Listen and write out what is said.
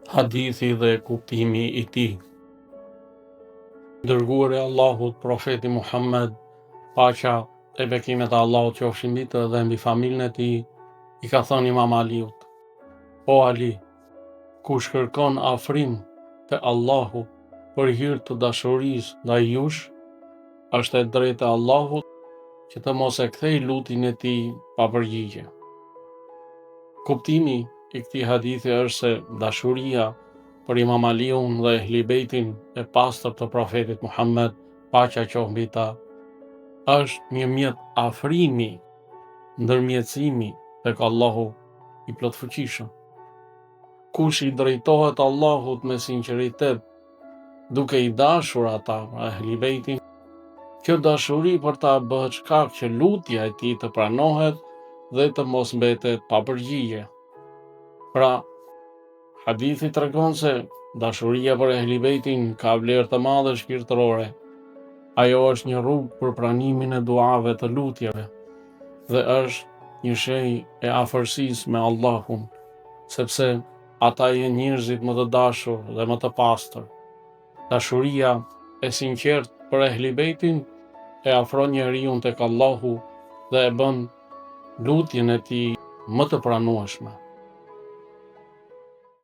Hadithi dhe kuptimi i tij. I dërguari i Allahut, profeti Muhammed, paqja e bekimet e Allahut qofshin mbi të dhe mbi familjen e tij, i ka thënë Imam Aliut: O Ali, kush kërkon afrim te Allahu për hir të dashurisë ndaj jush, është e drejtë e Allahut që të mos e kthejë lutjen e tij pa përgjigje. Kuptimi i këtij hadithi është se dashuria për Imam Aliun dhe Ehli Bejtin e pastër të Profetit Muhammed, paqja qoftë mbi ta, është një mjet afrimi, ndërmjetësimi tek Allahu i plotfuqishëm. Kush i drejtohet Allahut me sinqeritet, duke i dashur ata, Ehli Bejtin, kjo dashuri për ta bëhet shkak që lutja e tij të pranohet dhe të mos mbetet pa përgjigje. Pra, hadithi tregon se dashuria për Ehli Bejtin ka vlerë të madhe shpirtërore. Ajo është një rrugë për pranimin e duave të lutjeve dhe është një shenjë e afërsisë me Allahun, sepse Ata janë njerëzit më të dashur dhe më të pastër. Dashuria e sinqertë për Ehli Bejtin e afron njeriun tek Allahu dhe e bën lutjen e tij më të pranueshme.